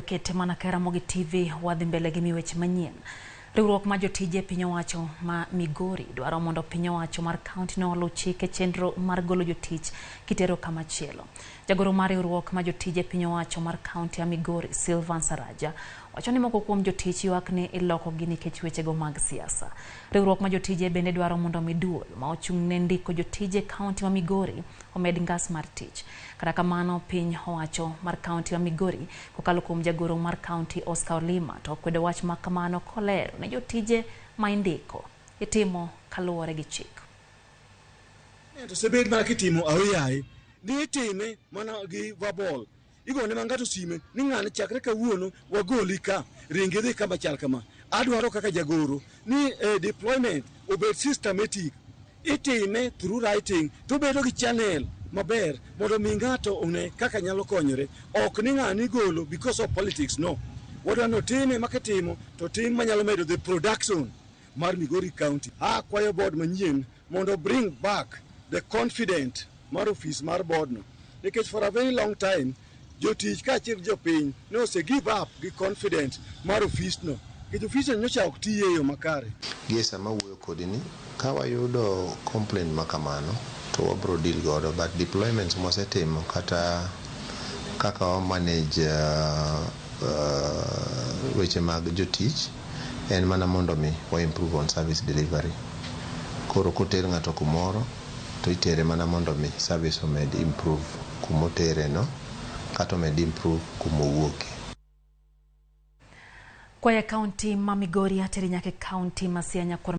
Kete mana ka Ramogi TV wadhi mbele gi weche manyien. Riwruok mar jotije piny owacho ma Migori dwaro mondo piny owacho mar kaunti no oluw chike chenro mar golo jotich kitero kama chielo. Jagoro mar riwruok mar jotije piny owacho mar kaunti ya Migori, Sylvan Saraja, wacho ni moko kuom jotich ywak ni ilokogi nikech wechego mag siasa. Riwruok mar jotije bende dwaro mondo mi duol ma ochung' ne ndiko jotije kaunti ma Migori omed ngas mar tich. Kata kamano, piny owacho mar kaunti ma Migori kokalo kuom jagoro mar kaunti Oscar Olima to okwedo wach ma kamano kolero ne jotije ma indiko itimo kaluwore gi chik. To osebed mana kitimo aoyaye ni itime mana gi verbal igone ma ng'ato sime ni ng'ani chakre kawuono wagoli ka ringi dhi kama chal kama. Adwaro kaka jagoro ni deployment obed systematic, itime through writing to bedo gi channel maber mondo mi ng'ato one kaka nyalo konyore. Ok ni ng'ani igolo because of politics, no. Wadwa ni otime ma kitimo to tim manyalo medo the production mar Migori County. Akwayo board manyien mondo bring back the confident mar office mar board no, nikech for a very long time jotich kaachiel gi jopiny ne ose give up gi confident mar ofis no, nikech ofis no nyocha ok tiye e yo makare. Gie sama awuoyo kodi ni, ka wayudo complaint ma kamano to wabro deal godo, but deployments mwasetimo kata kaka wa manage weche mag jotich en mana mondo mi wa improve on service delivery. Koro koter ng'ato kumoro to itere mana mondo mi service omed improve kumotere no kata omed improve kumowuoke. Kwaya kaunti ma Migori ateri nyaka e kaunti ma Siaya.